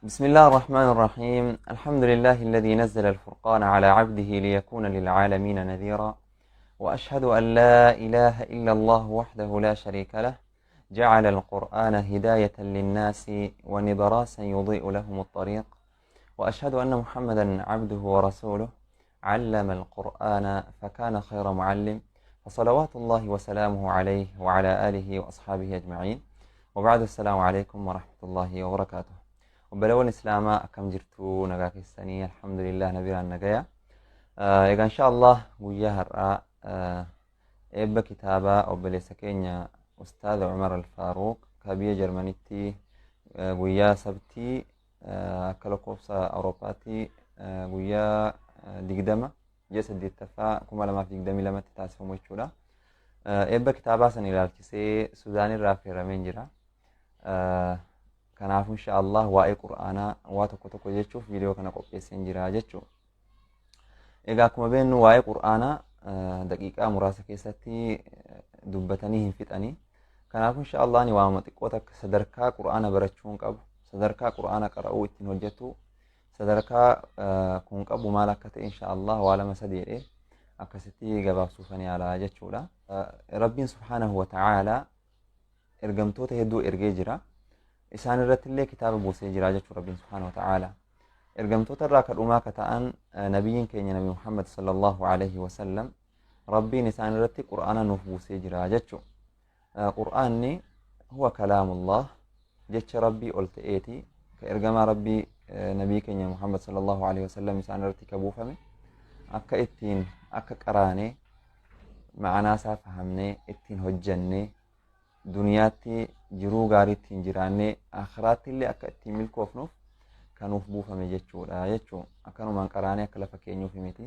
بسم الله الرحمن الرحيم. الحمد لله الذي نزل الفرقان على عبده ليكون للعالمين نذيرا، وأشهد أن لا إله إلا الله وحده لا شريك له، جعل القرآن هداية للناس ونبراسا يضيء لهم الطريق، وأشهد أن محمدا عبده ورسوله علم القرآن فكان خير معلم، فصلوات الله وسلامه عليه وعلى آله وأصحابه أجمعين، وبعد. السلام عليكم ورحمة الله وبركاته. Obboleewwan Islaamaa, akkam jirtu? Nagaa keessanii? Alhamdulillah, nabiraan nagaya. Egaa insha Allah guyyaa har'aa eebba kitaabaa obboleessa keenya Ustaaza Umar Alfaaruq ka biyya Jarmanitti guyyaa Sabtii, akka lakkoofsa Awurooppaatti guyyaa 20 ji'a 8ffaa 2022tti taasifamu jechuudha. Eebba kitaabaa san ilaalchisee Sudaan irraa affeerameen jira. Kanaafuu insha Allah waa'ee Qur'aanaa waa tokko tokko jechuuf viidiyoo kana qopheesseen jira jechuudha. Egaa akkuma beeknu waa'ee Qur'aanaa daqiiqaa muraasa keessatti dubbatanii hin fixanii. Kanaafuu insha Allah ni waamama xiqqoo takka sadarkaa Qur'aana barachuun qabu, sadarkaa Qur'aana qara'uu ittiin hojjetu, sadarkaa kun qabu maal akka ta'e insha Allah waa lama sadi jedhee akkasitti gabaabsuufan yaala jechuudha. Rabbiin subhaanahu wa ta'aalaa ergamtoota hedduu ergee jira. Isaan irratti illee kitaaba buusee jira jechuudha Rabbiin subhaanahu wa ta'aalaa. Ergamtoota irraa ka dhumaa ka ta'an nabiyyiin keenya Nabi Muhammad sallallahu alaihi wasallam, Rabbiin isaan irratti Qur'aana nuuf buusee jira jechuudha. Qur'aanni huwa kalaamullah, jecha Rabbii ol ta'eeti, ka ergamaa Rabbii nabii keenya Muhammad sallallahu alaihi wasallam isaan irratti ka buufame, akka ittiin akka qaraanee ma'anaa isaa fahamnee ittiin hojjannee duniyaatti jiruu gaarii ittiin jiraannee akhiraatti illee akka ittiin milkoofnuuf kanuuf buufame jechuudha jechuu. Akkanumaan qaraanee akka lafa keenyuuf miti,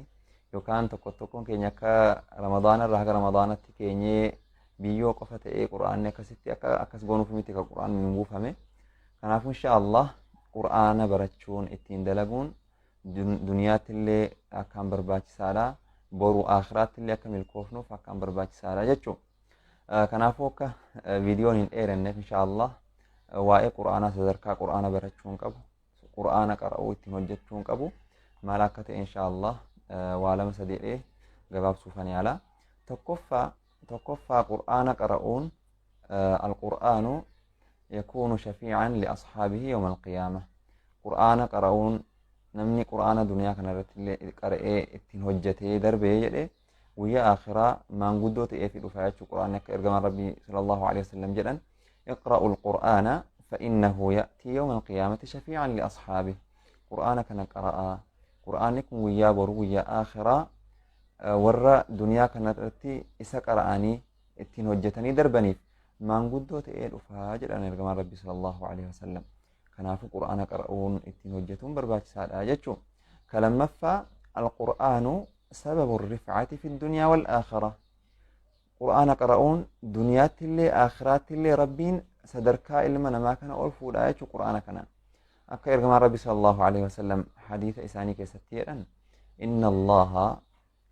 yookaan tokko tokkoon keenya akka Ramadaana irraa haga Ramadaanatti keenyee biyyoo qofa ta'ee Qur'aanni akkasitti akka akkas goonuuf miti ka Qur'aanni nu buufame. Kanaafuu insha Allah Qur'aana barachuun ittiin dalaguun duniyaatti illee akkaan barbaachisaadha, boru akhiraatti illee akka milkoofnuuf akkaan barbaachisaadha jechuudha. Kanaafuu akka viidiyoon hin dheeranneef insha Allah waa'ee Qur'aanaa, sadarkaa Qur'aana barachuun qabu, Qur'aana qara'uu ittiin hojjechuun qabu maal akka ta'e insha Allah waa lama sadii jedhee gabaabsuufan yaala. Tokkoffaa, Qur'aana qara'uun, alqur'aanu yakuunu shafiican liasxaabihi yawma alqiyaama. Qur'aana qara'uun, namni Qur'aana duniyaa kana irratti illee qara'ee ittiin hojjetee darbee jedhe, guyyaa akhiraa maanguddoo ta'eefi dhufa jechuu Qur'aanni. Akka ergamaan Rabbii sallallahu alaihi wasallam jedhan: "Iqra'u alqur'aana fa innahu ya'tii yawma alqiyaamati shafiican liasxaabihi." Qur'aana kana qara'aa, Qur'aanni kun guyyaa boru, guyyaa akhiraa, warra duniyaa kana irratti isa qara'anii ittiin hojjetanii darbaniif maanguddoo ta'ee dhufaa jedhan ergamaan Rabbii sallallahu alaihi wasallam. Kanaafuu Qur'aana qara'uun ittiin hojjetuun barbaachisaadha jechuu. Ka lammaffaa, alqur'aanu sababu rifcati fi dunyaa wal aakhira. Qur'aana qara'uun duniyaatti illee aakhiraatti illee Rabbiin sadarkaa ilma namaa kana ol fuudhaa jechuu Qur'aana kanaan. Akka ergamaan Rabbi sallallahu alaihi wasallam hadiisa isaanii keessatti jedhan: "Inna Allaha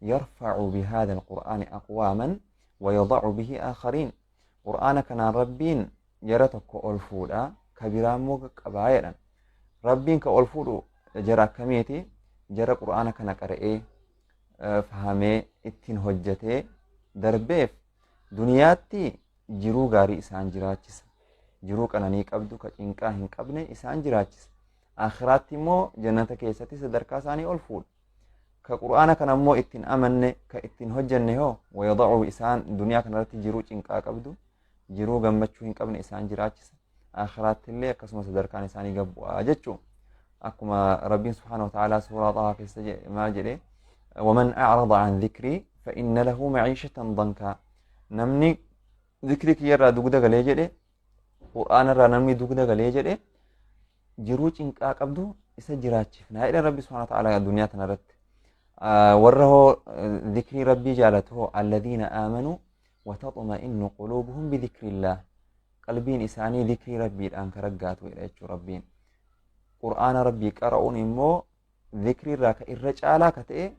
yarfacu bihadha alqur'aani aqwaaman wa yadacu bihi aakhariin." Qur'aana kanaan Rabbiin jara tokko ol fuudha, ka biraa immoo qaqqabaa jedhan. Rabbiin ka ol fuudhu jara akkamiiti? Jara Qur'aana kana qara'ee fahamee ittiin hojjetee darbeef duniyaatti jiruu gaarii isaan jiraachisa, jiruu qananii qabdu ka cinqaa hin qabne isaan jiraachisa. Akhiraatti immoo jannata keessatti sadarkaa isaanii ol fuudha. Ka Qur'aana kana immoo ittiin amanne, ka ittiin hojjenne hoo, wayada'u, isaan duniyaa kanarratti jiruu cinqaa qabdu, jiruu gammachuu hin qabne isaan jiraachisa. Akhiraatti illee akkasuma sadarkaan isaanii gad bu'aa jechuu. Akkuma Rabbiin subhaanahu wa ta'aalaa suuraa Xahaa keessa maal jedhe? "Waman a'rada an dhikrii fa inna lahu maciishatan dankaa." Namni dhikrii kiyyarraa dugda galee jedhe, Qur'aana irraa namni dugda galee jedhe, jiruu cinqaa qabdu isa jiraachifna jedhe Rabbi subhaanahu wa ta'aalaa duniyaa tana irratti. Warra hoo dhikrii Rabbii jaalatu hoo, alladhiina aamanuu wataxma'innu quluubuhum bidhikrillaah, qalbiin isaanii dhikrii Rabbiidhaan ka raggaatu jedha jechuu Rabbiin. Qur'aana Rabbii qara'uun immoo dhikrii irraa ka irra caalaa ka ta'e,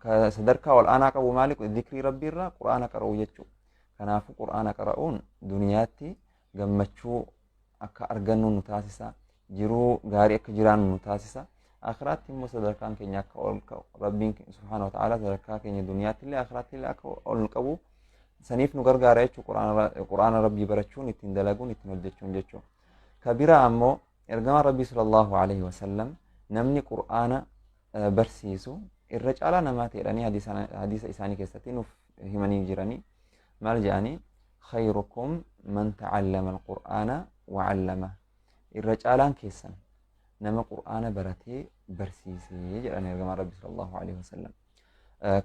ka sadarkaa ol aanaa qabu maali? Dhikrii Rabbii irraa Qur'aana qara'uu jechuudha. Kanaafuu Qur'aana qara'uun duniyaatti gammachuu akka argannu nu taasisa. Jiruu gaarii akka jiraannu nu taasisa. Akhiraatti immoo sadarkaan keenya akka ol ka'u, Rabbiin subhaanahu wa ta'ala sadarkaa keenya duniyaatti illee akhiraatti illee akka ol nu qabu saniif nu gargaara jechuudha. Qur'aana Rabbii barachuun, ittiin dalaguun, ittiin hojjechuun jechuudha. Ka biraa ammoo ergamaan Rabbii sallallahu alaihi wasallam namni Qur'aana barsiisu irra caalaa namaa ta'edhanii hadiisa isaanii keessatti nuuf himanii jiranii. Maal jedhanii? Khayrukum man ta'allama al-Qur'aana wa 'allama. Irra caalaan keessan nama Qur'aana baratee barsiisee jedhan ergamaan Rabbi sallallahu alaihi wasallam.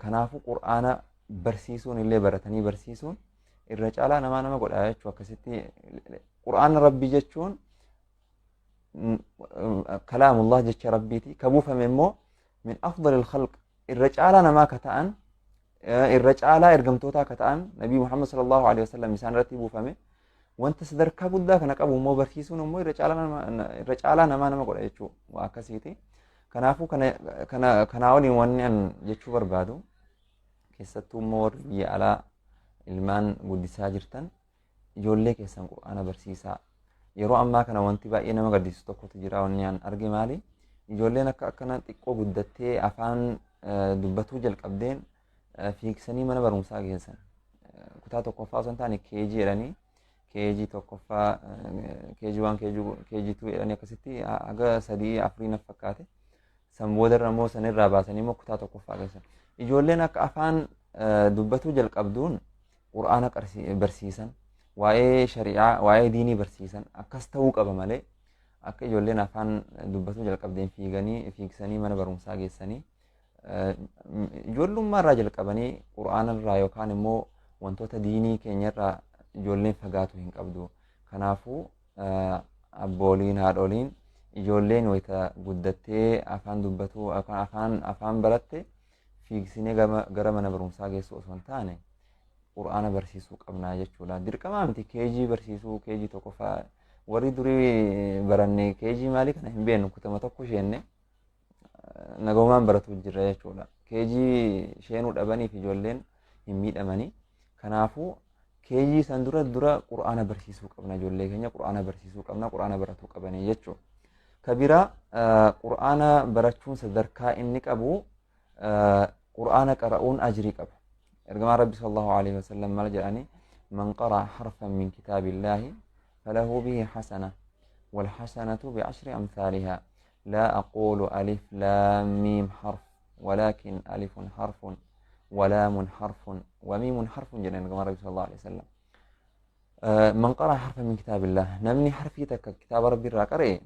Kanaafuu Qur'aana barsiisuun illee, baratanii barsiisuun irra caalaa namaa nama godha jechuu. Akkasitti Qur'aana Rabbi jechuun kalaamullah, jecha Rabbiiti. Ka buufame immoo min afdalil khalq, irra caalaa namaa ka ta'an, irra caalaa ergamtootaa ka ta'an Nabii Muhammad sallallahu alaihi wasallam isaan irratti buufame. Wanta sadarkaa guddaa kana qabu immoo barsiisuun immoo irra caalaa namaa nama godha jechuu waa akkasiiti. Kanaafuu kanaa waliin wanni an jechuu barbaadu, keessattuu immoo warri biyya alaa ilmaan guddisaa jirtan, ijoollee keessan Qur'aana barsiisaa. Yeroo ammaa kana wanti baay'ee nama gaddisiisu tokkotu jira. Wanni an arge maali? Ijoolleen akka akkana xiqqoo guddattee afaan dubbatuu jalqabdeen fiigsanii mana barumsaa geessan. Kutaa tokkoffaa osoo hin taane KG jedhanii, KG tokkoffaa, KG 1, KG 2 jedhanii akkasitti haga sadii afurii naf fakkaate. San boodarra immoo sanirraa baasanii immoo kutaa tokkoffaa geessan. Ijoolleen akka afaan dubbatuu jalqabduun Qur'aana barsiisan, waa'ee shari'aa, waa'ee diinii barsiisan akkas ta'uu qaba malee, akka ijoolleen afaan dubbatuu jalqabdeen fiiganii fiigsanii mana barumsaa geessanii, ijoollummaa irraa jalqabanii Qur'aana irraa yookaan immoo wantoota diinii keenya irraa ijoolleen fagaatu hin qabdu. Kanaafuu abbooliin, haadholiin, ijoolleen wayita guddattee afaan dubbatuu yookaan afaan baratte fiigsinee gara mana barumsaa geessuu osoo hin taane Qur'aana barsiisuu qabnaa jechuudha. Dirqamaa miti KG barsiisuu, KG tokkoffaa. Warri durii baranne KG maalii kana hin beeknu, kutama tokko sheenne nagaumaan baratu jirra jechuudha. KG sheenuu dhabaniif ijoolleen hin miidhamanii. Kanaafuu KG san dura dura Qur'aana barsiisuu qabna, ijoollee keenya Qur'aana barsiisuu qabna, Qur'aana baratuu qabanii jechuudha. Ka biraa Qur'aana barachuun sadarkaa inni qabu, Qur'aana qara'uun ajrii qaba. Ergamaan Rabbi sallallahu alaihi wasallam maal jedhani? Man qara'a harfan min kitaabillaahi falahu bihi hasana wal hasanatu bi'ashri amsaalihaa. Laa aquulu alif laam miim harf, walaakin alifun harfun walaamun harfun wamiimun harfun jedhan ergamaan Rabbi sallallahu alaihi wasallam. Man qara'a harfan min kitaabillah, namni harfii takka kitaaba Rabbi irraa qara'e,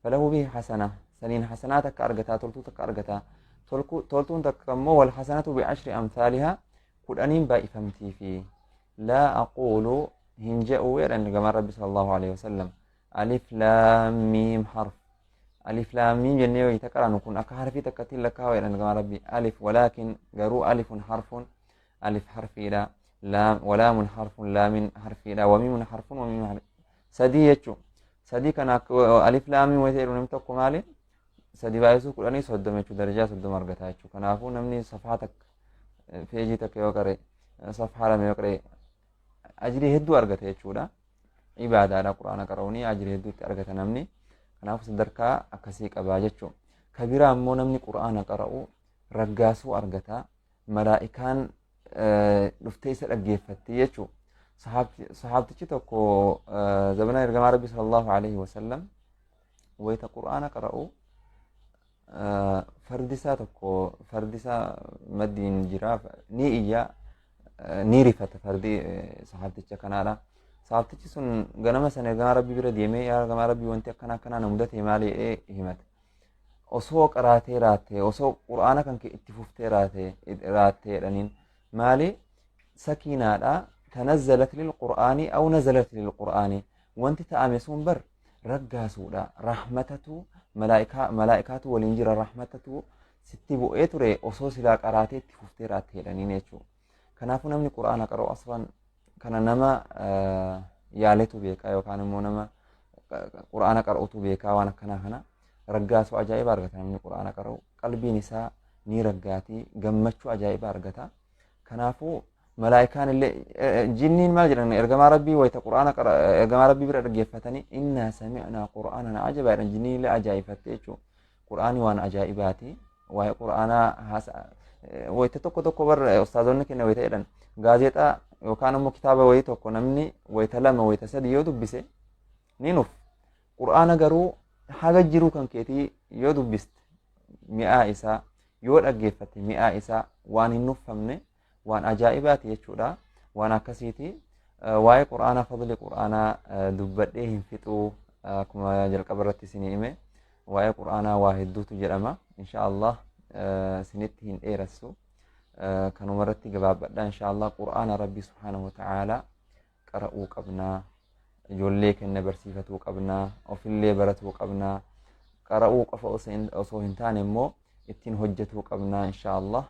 falahu bihi hasana, saniin hasanaa takka argataa, toltuu takka argataa. Toltuun takka immoo wal hasanatu bi'ashri amsaalihaa, 10n baay'ifamtii fi laa aquulu hin je'u jedhan ergamaan Rabbi sallallahu alaihi wasallam alif laam miim harf. Alif laam miim jennee wayita qaranu kun akka harfii takkatti lakkaa'u jedhan ergamaan Rabbi. Alif, walaakin garuu alifun harfun, alif harfiidha, laam walaamun harfun, laamin harfiidha, wamiimun harfun, wamiimun harfi sadii jechuu. Sadii kana alif laamiin wayita jedhu namni tokko maali? Sadi baay'isuu 10 30 jechuu, darajaa 30 argata jechuu. Kanaafuu namni safhaa takka, peejii takka yoo qare, safhaa lama yoo qare, ajrii hedduu argata jechuudha. Ibaadaadha Quraana qara'uuni, ajrii hedduu itti argata namni. Kanaafuu sadarkaa akkasii qabaa jechuu. Ka biraa immoo namni Quraana qara'u raggaasuu argata. Malaa'ikaan dhuftee isa dhaggeeffatti jechuu. Sahaabtichi tokko zabana ergamaa Rabbi sallallahu alaihi wasallam wayita Qur'aana qara'u fardi isaa tokko, fardi isaa maddiin jira, ni iyya, ni rifata fardi sahaabticha kanaadha. Sahaabtichi sun ganama sana ergamaa Rabbi bira deemee, yaa ergamaa Rabbi, wanti akkana akkanaa na mudate maali jedhee himate. Osoo qaraatee raattee, osoo Qur'aana kan kee itti fuftee raattee jedhaniin. Maali? Sakiinaadha tanazzalat lil Qur'aanii aw nazalat lil Qur'aanii, wanti ta'ame sun bar raggaasuudha, rahmatatu malaa'ikaatu waliin jira, rahmatatu sitti bu'ee ture, osoo silaa qaraatee itti fuftee raattee jedhaniin jechuudha. Kanaafuu namni Qur'aana qara'u aslan kana nama yaaletu beekaa yookaan immoo nama Qur'aana qara'utu beekaa. Waan akkanaa kana raggaasuu ajaa'ibaa argata namni Qur'aana qara'u, qalbiin isaa ni raggaatii, gammachuu ajaa'ibaa argata. Kanaafuu Malaa'ikaan illee jinniin maal jedhan ergamaa Rabbii wayita Qur'aana ergamaa Rabbii bira dhaggeeffatanii innaa sami'naa Qur'aanan ajaba jedhan jinniin illee ajaa'ifatte jechuudha. Qur'aani waan ajaa'ibaati. Waa'ee Qur'aanaa haasa wayita tokko tokko bar ustaazonni keenya wayita jedhan gaazexaa yookaan immoo kitaaba wayii tokko namni wayita lama wayita sadi yoo dubbise ni nuf. Qur'aana garuu haga jiruu kan keetii yoo dubbiste mi'aa isaa yoo dhaggeeffatte mi'aa isaa waan hin nuffamne waan ajaa'ibaati jechuudha. Waan akkasiiti. Waa'ee Qur'aanaa fadli Qur'aanaa dubbadhee hin fixuu akkuma jalqaba irratti isinii hime. Waa'ee Qur'aanaa waa hedduutu jedhama. Insha Allah isinitti hin dheeressu. Kanuma irratti gabaabbadha. Insha Allah Qur'aana Rabbii subhaanahu wa ta'aalaa qara'uu qabna. Ijoollee keenya barsiifatuu qabna. Ofillee baratuu qabna. Qara'uu qofa osoo hin taane immoo ittiin hojjetuu qabna insha Allah.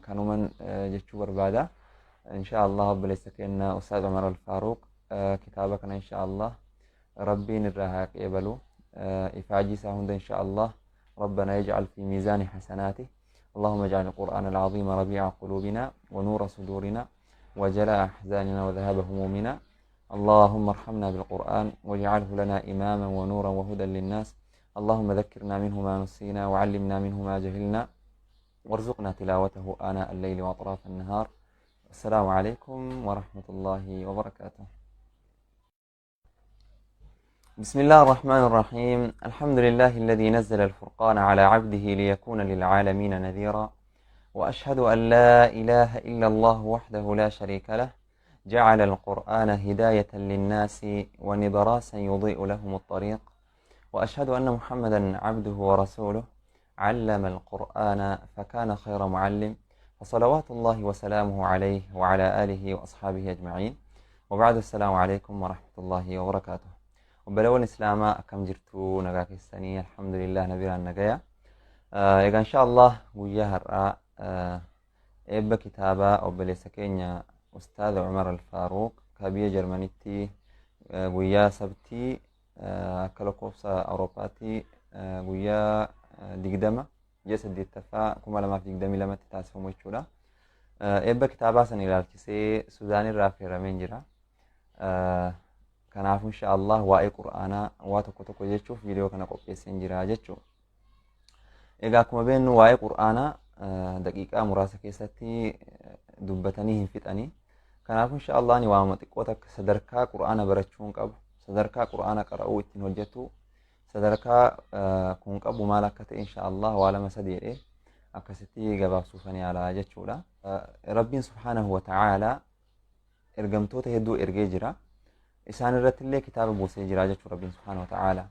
Kanuman jechuu barbaada. Insha Allah obboleessa keenya Ustaaz Umar Al-Faaruq kitaaba kana insha Allah Rabbiin irraa haa qeebalu. Ifaajii isaa hunda insha Allah ربنا يجعل في ميزان حسناته. اللهم اجعل القرآن العظيم ربيع قلوبنا ونور صدورنا وجلاء أحزاننا وذهاب همومنا. اللهم ارحمنا بالقرآن واجعله لنا إماما ونورا وهدى للناس. اللهم ذكرنا منه ما نسينا وعلمنا منه ما جهلنا وارزقنا تلاوته آناء الليل وأطراف النهار. السلام عليكم ورحمة الله وبركاته. بسم الله الرحمن الرحيم. الحمد لله الذي نزل الفرقان على عبده ليكون للعالمين نذيرا، وأشهد أن لا إله إلا الله وحده لا شريك له، جعل القرآن هداية للناس ونبراسا يضيء لهم الطريق، وأشهد أن محمدا عبده ورسوله علم القرآن فكان خير معلم، فصلوات الله وسلامه عليه وعلى آله وأصحابه أجمعين. وبعد، السلام عليكم ورحمة الله وبركاته. Obboleewwan Islaamaa akkam jirtu? Nagaa keessanii? Alhamdulillah, nabiraan nagaya. Egaa insha Allah guyyaa har'aa eebba kitaabaa obboleessa keenya Ustaaza Umar Alfaaruq ka biyya Jarmanitti guyyaa sabtii akka lakkoofsa Awurooppaatti guyyaa 20 ji'a 8ffaa 2022tti taasifamu jechuudha. Eebba kitaabaa sana ilaalchisee Sudaan irraa affeerameen jira. Kanaafuu insha Allah waa'ee Qur'aanaa waa tokko tokko jechuuf viidiyoo kana qopheesseen jira jechuudha. Egaa akkuma beeknu waa'ee Qur'aanaa daqiiqaa muraasa keessatti dubbatanii hin fixanii. Kanaafuu insha Allah ani waamama xiqqoo takka sadarkaa Qur'aana barachuun qabu, sadarkaa Qur'aana qara'uu ittiin hojjetu, sadarkaa kun qabu maal akka ta'e insha Allah waa lama sadi jedhee akkasitti gabaabsuufan yaala jechuudha. Rabbiin subhaanahu wa ta'aalaa ergamtoota hedduu ergee jira. Isaan irratti illee kitaaba buusee jira jechuudha Rabbiin subhaanahu wa ta'aalaa.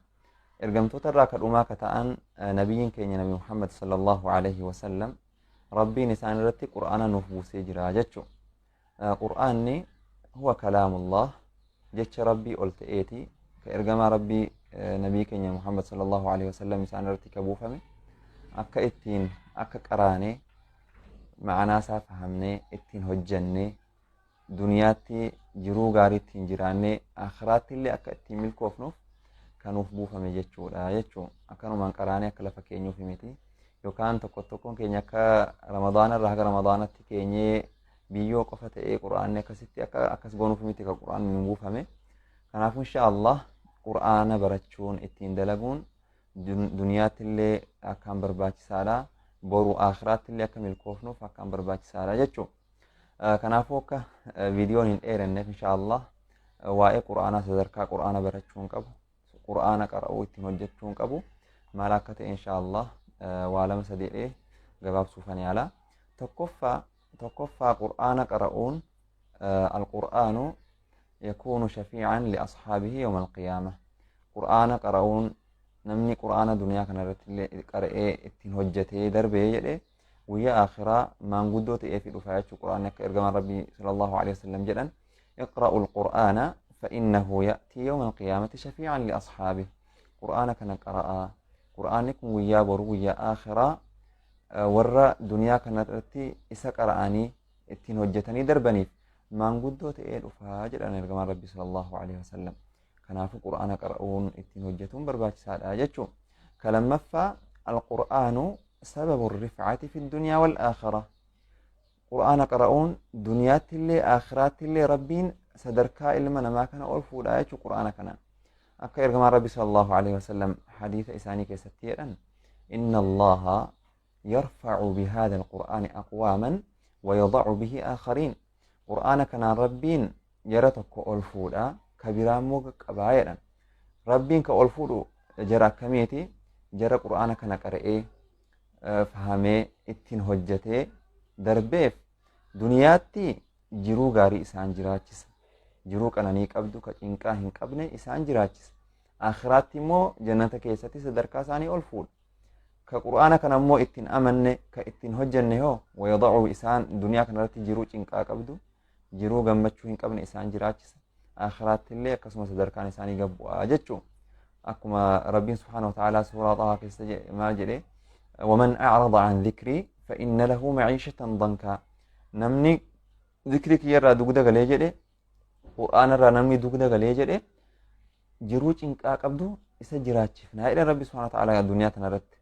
Ergamtoota irraa ka dhumaa ka ta'an nabiyyiin keenya Nabi Muhammad sallallahu alaihi wasallam Rabbiin isaan irratti Qur'aana nuuf buusee jira jechuudha. Qur'aanni huwa kalaamullah, jecha Rabbii ol ta'eeti ka ergamaa Rabbii nabii keenya Muhammad sallallahu alaihi wasallam isaan irratti ka buufame akka ittiin akka qaraanee ma'anaa isaa fahamnee ittiin hojjannee duniyaatti jiruu gaarii ittiin jiraannee akhiraatti illee akka ittiin milkoofnuuf kanuuf buufame jechuudha jechuun akkanumaan qaraanee akka lafa keenyuuf miti yookaan tokko tokkoon keenya akka ramadaana irraa haga ramadaanatti keenyee biyyoo qofa ta'ee qur'aanni akkasitti akka akkas goonuuf miti ka qur'aanni nu buufame. Kanaafuu insha Allah qur'aana barachuun ittiin dalaguun duniyaatti illee akkaan barbaachisaadha, boru akhiraatti illee akka milkoofnuuf akkaan barbaachisaadha jechuudha. Kanaafuu akka viidiyoon hin dheeranneef insha Allah waa'ee qur'aanaa sadarkaa qur'aana barachuun qabu, qur'aana qara'uu ittiin hojjechuun qabu maal akka ta'e insha Allah waa lama sadii jedhee gabaabsuufan yaala. Tokkoffaa qur'aana qara'uun alqur'aanu yakuunu shafiican liasxaabihi yawma alqiyaama. Qur'aana qara'uun namni qur'aana duniyaa kana irratti illee qara'ee ittiin hojjetee darbee jedhee guyyaa akhiraa maanguddoo ta'eefi dhufa jechuu qur'aanni akka ergamaan Rabbii sallallahu alaihi wasallam jedhan iqra'u alqur'aana فإنه يأتي يوم القيامة شفيعا لأصحابه. قرآن كان قرأ قرآن كن ويا برو ويا آخرة warra duniyaa kana irratti isa qara'anii ittiin hojjetanii darbaniif maanguddoo ta'ee dhufaa jedhan ergamaan Rabbii sallallahu alaihi wasallam. Kanaafuu qur'aana qara'uun ittiin hojjetuun barbaachisaadha jechuudha. Ka lammaffaa alqur'aanu sababu rifcati fi dunyaa wal aakhira. Qur'aana qara'uun duniyaattillee aakhiraattillee Rabbiin sadarkaa ilma namaa kana ol fuudhaa jechuu Qur'aana kanaan. Akka ergamaan Rabbi sallallahu alaihi wasallam hadiisa isaanii keessatti jedhan, inna Allaha yarfa'u bihaadha alqur'aani aqwaaman wa yada'u bihi aakhariin. Qur'aana kanaan Rabbiin jara tokko ol fuudha, ka biraa immoo qaqqabaa jedhan. Rabbiin ka ol fuudhu jara akkamiiti? Jara Qur'aana kana qara'ee fahamee ittiin hojjetee darbeef duniyaatti jiruu gaarii isaan jiraachisa. Jiruu qananii qabdu ka cinqaa hin qabne isaan jiraachisa. Akhiraatti immoo jannata keessatti sadarkaa isaanii ol fuudha. Ka Qur'aana kana immoo ittiin amanne, ka ittiin hojjenne hoo, wayada'u isaan duniyaa kanarratti jiruu cinqaa qabdu, jiruu gammachuu hin qabne isaan jiraachisa. Akhiraatti illee akkasuma sadarkaan isaanii gad bu'aa jechuudha. Akkuma Rabbiin subhaanahu wa ta'aalaa suuraa Xahaa keessa maal jedhe, waman a'rada an dhikrii fa inna lahu maciishatan dankaa. Namni dhikrii kiyyarraa dugda galee jedhe, Qur'aana irraa namni dugda galee jedhe, jiruu cinqaa qabdu isa jiraachifna jedhe Rabbi subhaanahu wa ta'aalaa duniyaa tana irratti.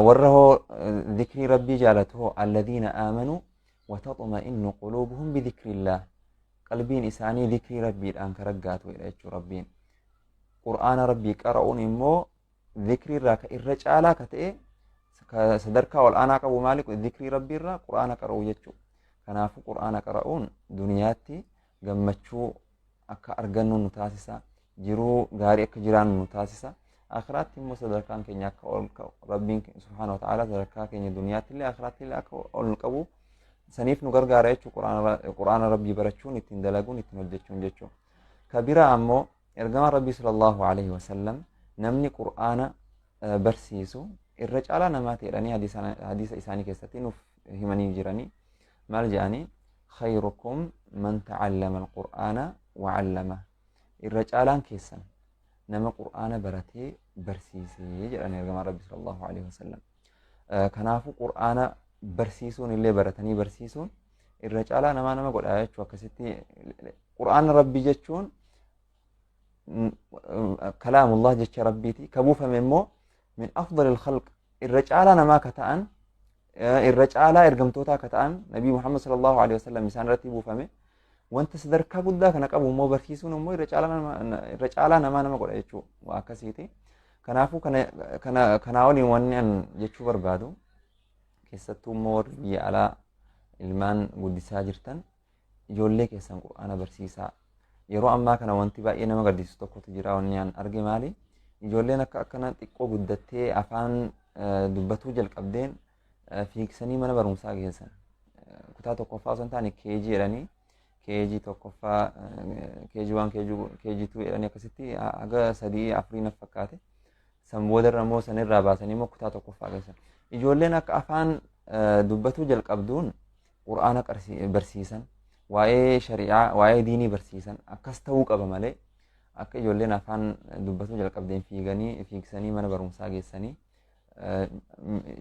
Warra hoo dhikrii Rabbii jaalatu hoo, alladhiina aamanuu wa taxma'innu quluubuhum bidhikrillaah. Qalbiin isaanii dhikrii Rabbiidhaan ka raggaatu jedha jechuu Rabbiin. Qur'aana Rabbii qara'uun immoo dhikrii irraa ka irra caalaa ka ta'e, ka sadarkaa ol aanaa qabu maali? Dhikrii Rabbii irraa Qur'aana qara'uu jechuudha. Kanaafuu Qur'aana qara'uun duniyaatti gammachuu akka argannu nu taasisa. Jiruu gaarii akka jiraannu nu taasisa. Akhiraatti immoo sadarkaan keenya akka ol ka'u, Rabbiin subhaanahu wa ta'ala sadarkaa keenya duniyaatti illee akhiraatti illee akka ol nu qabu saniif nu gargaara jechuudha. Qur'aana Rabbii barachuun, ittiin dalaguun, ittiin hojjechuun jechuudha. Ka biraa ammoo ergamaan Rabbii sallallahu alaihi wasallam namni Qur'aana barsiisu irra caalaa namaa ta'edhanii hadiisa isaanii keessatti nuuf himanii jiranii. Maal jedhanii? Khayrukum man ta'allama al-Qur'aana wa 'allama. Irra caalaan keessan nama Qur'aana baratee barsiisee jedhan ergamaan Rabbii sallallahu alaihi wasallam. Kanaafuu Qur'aana barsiisuun illee, baratanii barsiisuun irra caalaa namaa nama godha jechuudha. Akkasitti Qur'aana Rabbii jechuun kalaamullah, jecha Rabbiiti. Ka buufame immoo min afdalil khalq, irra caalaa namaa ka ta'an, irra caalaa ergamtootaa ka ta'an Nabii Muhammad sallallahu alaihi wasallam isaan irratti buufame. Wanta sadarkaa guddaa kana qabu immoo barsiisuun immoo irra caalaa namaa nama godha jechuudha. Waa akkasiiti. Kanaafuu kanaa waliin wanni an jechuu barbaadu, keessattuu immoo warri biyya alaa ilmaan guddisaa jirtan, ijoollee keessan Qur'aana barsiisaa. Yeroo ammaa kana wanti baay'ee nama gaddisiisu tokkotu jira. Wanni an arge maali? Ijoolleen akka akkana xiqqoo guddattee afaan dubbatuu jalqabdeen fiigsanii mana barumsaa geessan. Kutaa tokkoffaa osoo hin taane KG jedhanii, KG tokkoffaa, KG 1, KG 2 jedhanii akkasitti haga sadii afurii naf fakkaate. San boodarra immoo sanirraa baasanii immoo kutaa tokkoffaa geessan. Ijoolleen akka afaan dubbatuu jalqabduun Qur'aana barsiisan, waa'ee shari'aa, waa'ee diinii barsiisan akkas ta'uu qaba malee, akka ijoolleen afaan dubbatuu jalqabdeen fiiganii fiigsanii mana barumsaa geessanii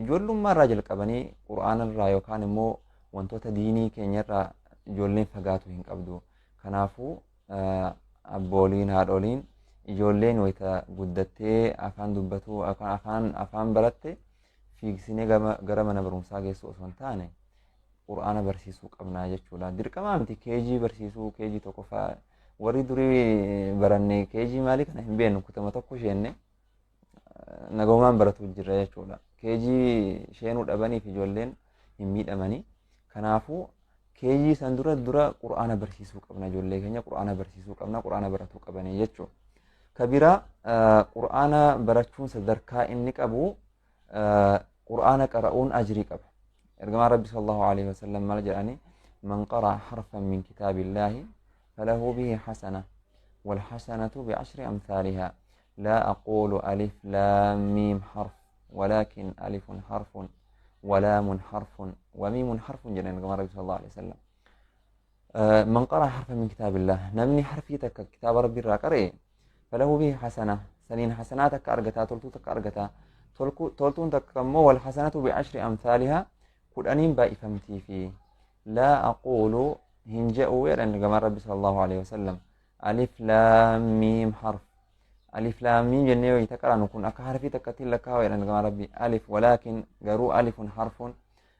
ijoollummaa irraa jalqabanii Qur'aana irraa yookaan immoo wantoota diinii keenya irraa ijoolleen fagaatu hin qabdu. Kanaafuu abbooliin, haadholiin, ijoolleen wayita guddattee afaan dubbatuu yookaan afaan baratte fiigsinee gara mana barumsaa geessuu osoo hin taane Qur'aana barsiisuu qabna jechuudha. Dirqamaa miti KG barsiisuu, KG tokkoffaa. Warri durii baranne KG maalii kana hin beeknu, kutama tokko sheenne nagaumaan baratu jirra jechuudha. KG sheenuu dhabaniif ijoolleen hin miidhamanii. Kanaafuu KG san dura dura Qur'aana barsiisuu qabna, ijoollee keenya Qur'aana barsiisuu qabna, Qur'aana baratuu qabanii jechuudha. Ka biraa Qur'aana barachuun sadarkaa inni qabu, Qur'aana qara'uun ajrii qaba. Ergamaan Rabbi sallallahu alaihi wasallam maal jedhani? Man qara'a harfan min kitaabillaahi falahu bihi hasana wal hasanatu bi'ashri amsaalihaa. La aqulu alif laam miim harf, walakin alifun harfun wa laamun harfun wa miimun harfun jedhan ergamaan Rabbi sallallahu alaihi wasallam. Man qara'a harfan min kitaabillaah, namni harfii takka kitaaba Rabbi irraa qara'e, falahu bihi hasana, saniin hasanaa takka argataa, toltuu takka argataa. Toltuun takka immoo wal hasanatu bi'ashri amsaalihaa, 10n baay'ifamtii fi laa aquulu hin je'u jedhan ergamaan Rabbi sallallahu alaihi wasallam alif laam miim harf. Alif laam miim jennee yoo itti qaranu kun akka harfii takkatti lakkaa'u jedhan ergamaan Rabbi. Alif walaakin, garuu alifun harfun,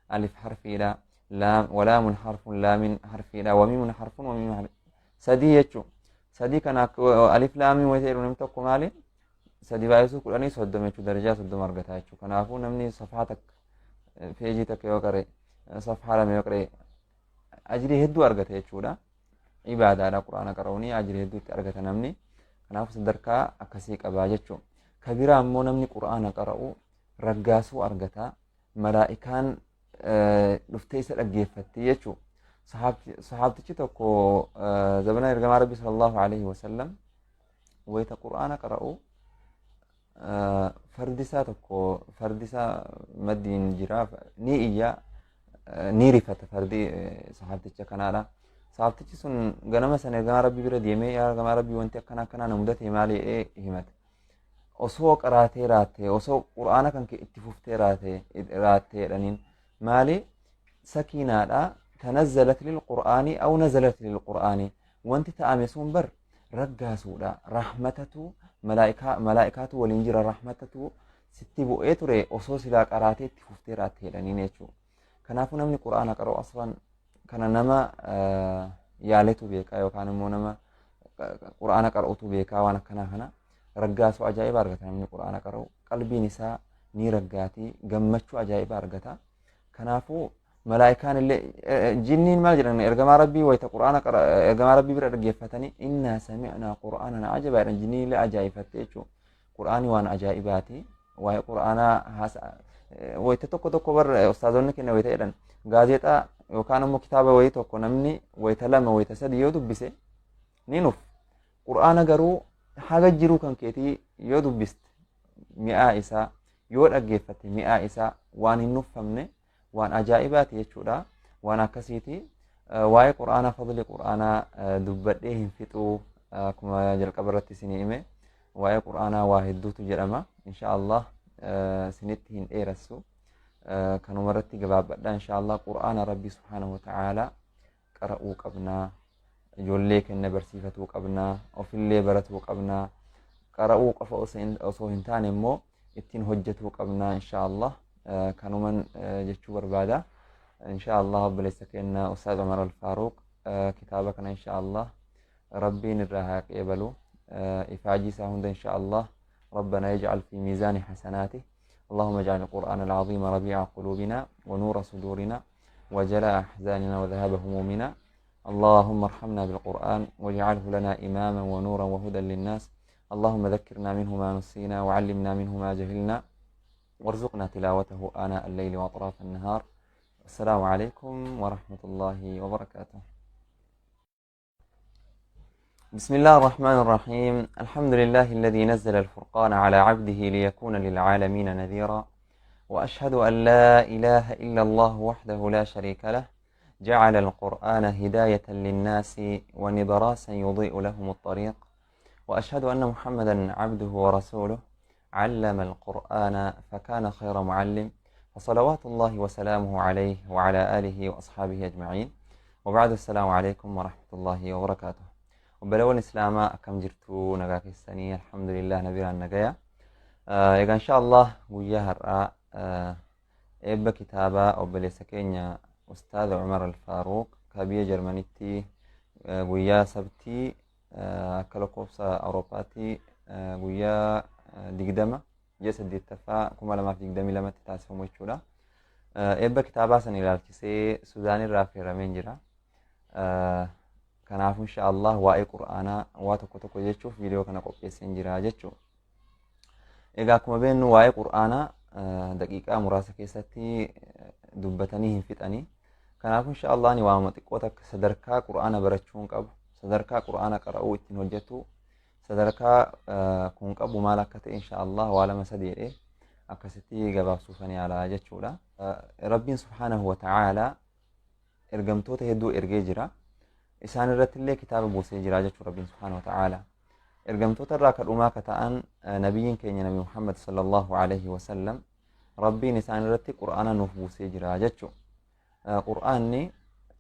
alif harfiidha. Laam walaamun harfun laamin harfiidha. Wamiimun harfun wamiimun harfi. Sadii jechuudha. Sadii kana alif laamiin wayita jedhu namni tokko maali? Sadi baay'isuu 10 30 jechuudha. Darajaa 30 argata jechuudha. Kanaafuu namni safhaa takka peejii takka yoo qaree safhaa lama yoo qaree ajrii hedduu argata jechuudha. Ibaadaadha quraana qara'uuni ajrii hedduu itti argata namni. Kanaafuu sadarkaa akkasii qabaa jechuudha. Ka biraa immoo namni quraana qara'u raggaasuu argata. Malaa'ikaan dhuftee isa dhaggeeffatti jechuudha. Sahaabtichi tokko zabana ergamaa Rabbii sallallahu alaihi wasallam wayita quraana qara'u fardi isaa tokko fardi isaa maddiin jira ni iyya ni rifata fardi sahaabticha kanaadha. Sahaabtichi sun ganama sana ergamaa Rabbii bira deemee yaa ergamaa Rabbii wanti akkana akkanaa na mudate maali jedhee himate. Osoo qaraatee raattee osoo quraana kan kee itti fuftee raattee jedhaniin maali sakiinaadha tanazzalat lil qur'aanii aw nazalat lil qur'aanii wanti ta'ame sun bar raggaasuudha rahmatatu malaa'ikaa malaa'ikaatu waliin jira rahmatatu sitti bu'ee ture osoo silaa qaraatee itti fuftee raattee jedhaniin jechuudha. Kanaafuu namni qur'aana qara'u aslan kana nama yaaletu beekaa yookaan immoo nama qur'aana qara'utu beekaa waan akkanaa kana raggaasu ajaa'iba argata namni qur'aana qara'u qalbiin isaa ni raggaati gammachuu ajaa'iba argata. Kanaafuu malaa'ikaan illee jinniin maal jedhan ergamaa rabbii wayita qur'aana ergamaa rabbii bira dhaggeeffatanii innaa sami'naa qur'aanan ajaba jedhan jinniin illee ajaa'ifatte jechuudha. Qur'aani waan ajaa'ibaati. Waa'ee qur'aanaa haasa wayita tokko tokko bar ustaazonni keenya wayita jedhan gaazexaa yookaan immoo kitaaba wayii tokko namni wayita lama wayita sadi yoo dubbise ni nuf. Qur'aana garuu haga jiruu kan keetii yoo dubbiste mi'aa isaa yoo dhaggeeffatte mi'aa isaa waan hin nuffamne waan ajaa'ibaati jechuudha. Waan akkasiiti. Waa'ee qur'aanaa fadli qur'aanaa dubbadhee hin fixuu akkuma jalqaba irratti isinii hime. Waa'ee qur'aanaa waa hedduutu jedhama. Insha Allah isinitti hin dheeressu. Kanuma irratti gabaabbadha. Insha Allah qur'aana Rabbii subhaanahu wa ta'aalaa qara'uu qabna. Ijoollee keenya barsiifatuu qabna. Ofillee baratuu qabna. Qara'uu qofa osoo hin taane immoo ittiin hojjetuu qabna insha Allah. Kanuman jechuu barbaada. Insha Allah obboleessa keenya Ustaaz Umar Al-Faaruq kitaaba kana insha Allah Rabbiin irraa haa qeebalu. Ifaajii isaa hunda insha Allah ربنا يجعل في ميزان حسناته اللهم اجعل القرآن العظيم ربيع قلوبنا ونور صدورنا وجلاء أحزاننا وذهاب همومنا اللهم ارحمنا بالقرآن واجعله لنا إماما ونورا وهدى للناس اللهم ذكرنا منه ما نسينا وعلمنا منه ما جهلنا وارزقنا تلاوته آناء الليل وأطراف النهار السلام عليكم ورحمة الله وبركاته بسم الله الرحمن الرحيم الحمد لله الذي نزل الفرقان على عبده ليكون للعالمين نذيرا وأشهد أن لا إله إلا الله وحده لا شريك له جعل القرآن هداية للناس ونبراسا يضيء لهم الطريق وأشهد أن محمدا عبده ورسوله علم القرآن فكان خير معلم فصلوات الله وسلامه عليه وعلى آله وأصحابه أجمعين وبعد السلام عليكم ورحمة الله وبركاته Obboleewwan Islaamaa akkam jirtu nagaa keessanii alhamdulillah nabiraan nagaya. Egaa insha Allah guyyaa har'aa eebba kitaabaa obboleessa keenya Ustaaza Umar Al-Faaruq ka biyya Jarmanitti guyyaa sabtii akka lakkoofsa Awurooppaatti guyyaa 20 ji'a 8ffaa 2022tti taasifamu jechuudha. Eebba kitaabaa sana ilaalchisee Sudaan irraa affeerameen jira. Kanaafuu insha Allah waa'ee Qur'aanaa waa tokko tokko jechuuf viidiyoo kana qopheesseen jira jechuudha. Egaa akkuma beeknu waa'ee Qur'aanaa daqiiqaa muraasa keessatti dubbatanii hin fixanii. Kanaafuu insha Allah ani waamama xiqqoo takka sadarkaa Qur'aana barachuun qabu, sadarkaa Qur'aana qara'uu ittiin hojjetu, sadarkaa kun qabu maal akka ta'e insha Allah waa lama sadi jedhee akkasitti gabaabsuufan yaala jechuudha. Rabbiin subhaanahu wa ta'aalaa ergamtoota hedduu ergee jira. Isaan irratti illee kitaaba buusee jira jechuudha Rabbiin subhaanahu wa ta'aala. Ergamtoota irraa ka dhumaa ka ta'an nabiyyiin keenya Nabi Muhammad sallallahu alaihi wasallam Rabbiin isaan irratti Qur'aana nuuf buusee jira jechuudha. Qur'aanni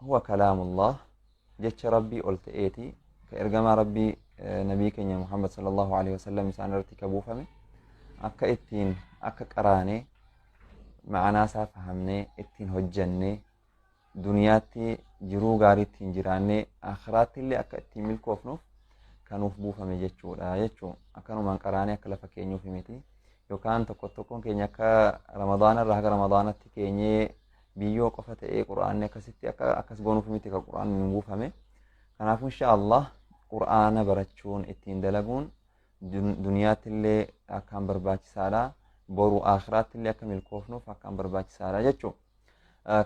huwa kalaamullah jecha Rabbii ol ta'eeti ka ergamaa Rabbii nabii keenya Muhammad sallallahu alaihi wasallam isaan irratti ka buufame akka ittiin akka qaraanee ma'anaa isaa fahamnee ittiin hojjannee Duniyaatti jiruu gaarii ittiin jiraannee akhiraatti illee akka ittiin milkoofnuuf kanuuf buufame jechuudha jechuu. Akkanumaan qaraanee akka lafa keenyuuf miti, yookaan tokko tokkoon keenya akka Ramadaana irraa haga Ramadaanatti keenyee biyyoo qofa ta'ee Qur'aanni akkasitti akka akkas goonuuf miti ka Qur'aanni nu buufame. Kanaafuu insha Allah Qur'aana barachuun ittiin dalaguun duniyaatti illee akkaan barbaachisaadha, boru akhiraatti illee akka milkoofnuuf akkaan barbaachisaadha jechuu.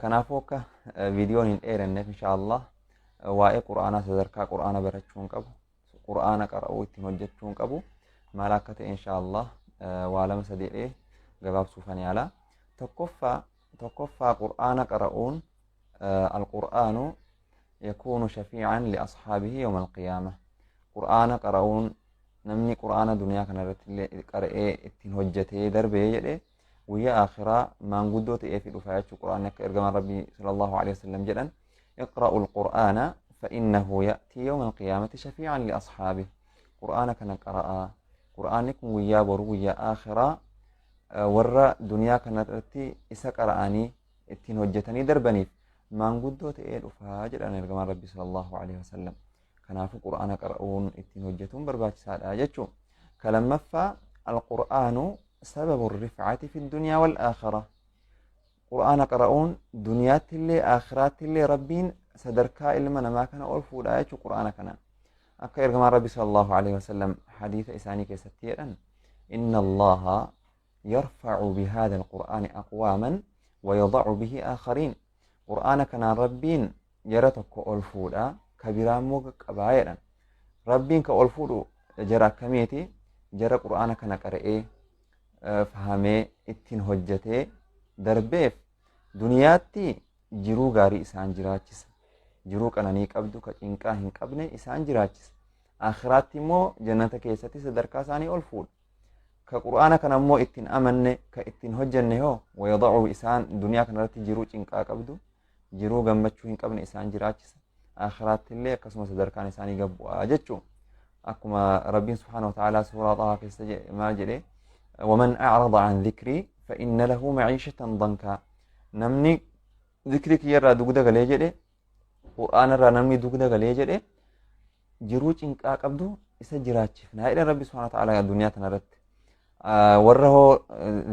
Kanaafuu akka viidiyoon hin dheeranneef insha Allah waa'ee Qur'aanaa, sadarkaa Qur'aana barachuun qabu, Qur'aana qara'uu ittiin hojjechuun qabu maal akka ta'e insha Allah waa lama sadeedhee gabaabsuufan yaala. Tokkoffaa, Qur'aana qara'uun, القرآن يكون شفيعا لأصحابه يوم القيامة. Qur'aana qara'uun, namni Qur'aana duniyaa kanarratti illee qara'ee ittiin hojjetee darbee jedhe guyyaa akhiraa maanguddoo ta'ee fi dhufa jechuu Qur'aanni. Akka ergamaan Rabbii صلى الله عليه وسلم jedhan: اقرأوا القرآن فإنه يأتي يوم القيامة شفيعا لأصحابه. Qur'aana kana qara'aa, Qur'aanni kun guyyaa boru, guyyaa akhiraa, warra duniyaa kanarratti isa qara'anii ittiin hojjetanii darbaniif maanguddoo ta'ee dhufaa jedhan ergamaan Rabbii صلى الله عليه وسلم. Kanaafuu Qur'aana qara'uun ittiin hojjetuun barbaachisaadha jechuu. Ka lammaffaa, القرآن سبب الرفعة في الدنيا والآخرة. Qur'aana qara'uun duniyaatti illee aakhiraatti illee Rabbiin sadarkaa ilma namaa kana ol fuudhaa jechuu Qur'aana kanaan. Akka ergamaan Rabbi صلى الله عليه وسلم hadiisa isaanii keessatti jedhan: إن الله يرفع بهذا القرآن أقواما ويضع به آخرين. Qur'aana kanaan Rabbiin jara tokko ol fuudha, ka biraa immoo qaqqabaa jedhan. Rabbiin ka ol fuudhu jara akkamiiti? Jara Qur'aana kana qara'ee, fahamee, ittiin hojjetee darbeef duniyaatti jiruu gaarii isaan jiraachisa, jiruu qananii qabdu ka cinqaa hin qabne isaan jiraachisa. Akhiraatti immoo jannata keessatti sadarkaa isaanii ol fuudha. Ka Qur'aana kana immoo ittiin amanne, ka ittiin hojjenne hoo, ويضع, isaan duniyaa kanarratti jiruu cinqaa qabdu, jiruu gammachuu hin qabne isaan jiraachisa. Akhiraatti illee akkasuma sadarkaan isaanii gad bu'aa jechuu. Akkuma Rabbiin سبحانه وتعالى suuraa Xahaa keessa maal jedhe? ومن أعرض عن ذكري فإن له معيشة ضنكا. Namni zikrii kiyyarraa dugda galee jedhe, Qur'aana irraa namni dugda galee jedhe, jiruu cinqaa qabdu isa jiraachifna jedhan Rabbi سبحانه وتعالى duniyaa tanarratti. Warra hoo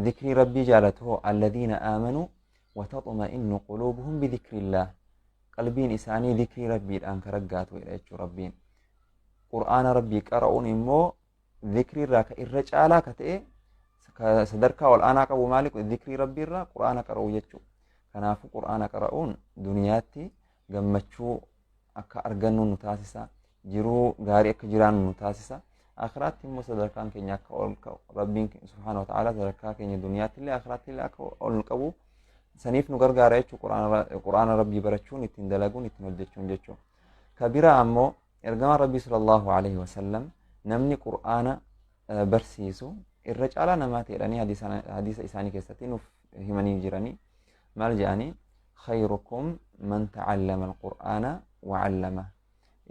zikrii Rabbii jaalatu hoo? الذين آمنوا وتطمئن قلوبهم بذكر الله. Qalbiin isaanii zikrii Rabbiidhaan ka raggaatu jedha jechuu Rabbiin. Qur'aana Rabbii qara'uun immoo zikrii irraa ka irra caalaa ka ta'e, ka sadarkaa ol aanaa qabu maali? Zikrii Rabbii irraa Qur'aana qara'uu jechuu. Kanaafuu Qur'aana qara'uun duniyaatti gammachuu akka argannu nu taasisa, jiruu gaarii akka jiraannu nu taasisa. Akhiraatti immoo sadarkaan keenya akka ol ka'u, Rabbiin سبحانه وتعالى sadarkaa keenya duniyaatti illee akhiraatti illee akka ol nu qabu saniif nu gargaara jechuu Qur'aana Rabbii barachuun, ittiin dalaguun, ittiin hojjechuun jechuu. Ka biraa ammoo ergamaan Rabbii صلى الله عليه وسلم namni Qur'aana barsiisu irra caalaa namaa ta'edhanii hadiisa isaanii keessatti nuuf himanii jiranii. Maal jedhanii? خيركم من تعلم القرآن وعلمه.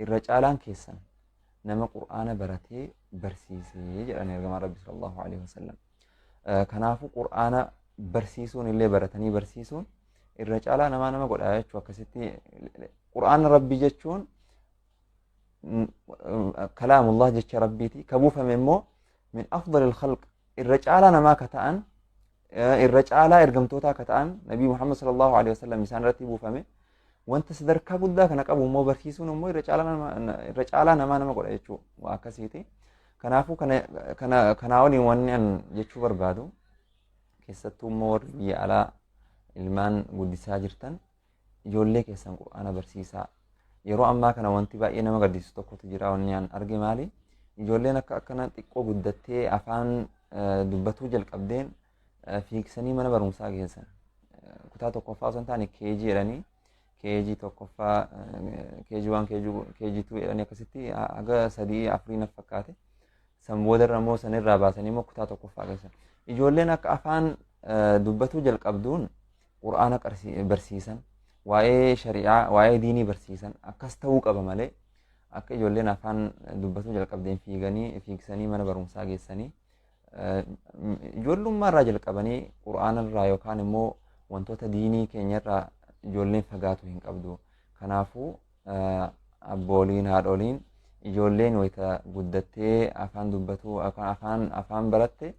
Irra caalaan keessan nama Qur'aana baratee barsiisee jedhan ergamaan Rabbii صلى الله عليه وسلم. Kanaafuu Qur'aana barsiisuun illee, baratanii barsiisuun irra caalaa namaa nama godha jechuu. Akkasitti Qur'aana Rabbii jechuun كلام الله, jecha Rabbiiti. Ka buufame immoo من أفضل الخلق, irra caalaa namaa ka ta'an, irra caalaa ergamtootaa ka ta'an Nabii Muhammad صلى الله عليه وسلم isaan irratti buufame. Wanta sadarkaa guddaa kana qabu immoo barsiisuun immoo irra caalaa namaa nama godha jechuu waa akkasiiti. Kanaafuu kanaa waliin wanni an jechuu barbaadu, keessattuu immoo warri biyya alaa ilmaan guddisaa jirtan, ijoollee keessan Qur'aana barsiisaa. Yeroo ammaa kana wanti baay'ee nama gaddisiisu tokkotu jira. Wanni an arge maali? Ijoolleen akka akkana xiqqoo guddattee afaan dubbatuu jalqabdeen fiigsanii mana barumsaa geessan. Kutaa tokkoffaa osoo hin taane KG jedhanii, KG tokkoffaa, KG 1, KG 2 jedhanii akkasitti haga sadii afurii naf fakkaate. San boodarra immoo sanirraa baasanii immoo kutaa tokkoffaa geessan. Ijoolleen akka afaan dubbatuu jalqabduun Qur'aana barsiisan, waa'ee shari'aa, waa'ee diinii barsiisan akkas ta'uu qaba malee akka ijoolleen afaan dubbatuu jalqabdeen fiiganii fiigsanii mana barumsaa geessanii, ijoollummaa irraa jalqabanii Qur'aana irraa yookaan immoo wantoota diinii keenyarraa ijoolleen fagaatu hin qabdu. Kanaafuu abbooliin haadholiin ijoolleen wayita guddattee afaan dubbatuu afaan baratte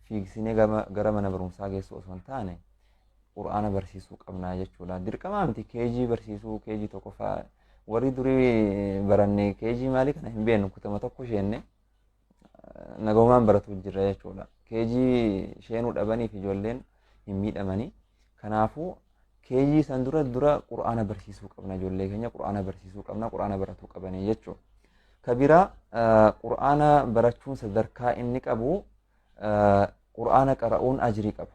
fiigsinee gara mana barumsaa geessu osoo hin taane qur'aana barsiisuu qabnaa jechuudha. Dirqamaa miti keejii barsiisuu keejii tokkoffaa warri durii baranne keejii maalii kana hin beeknu kutama tokko sheenne nagaumaan baratu jirra jechuudha. Keejii sheenuu dhabaniif ijoolleen hin miidhamanii. Kanaafuu keejii san dura dura qur'aana barsiisuu qabna ijoollee keenya qur'aana barsiisuu qabna qur'aana baratuu qabanii jechuudha. Ka biraa qur'aana barachuun sadarkaa inni qabu qur'aana qara'uun ajrii qaba.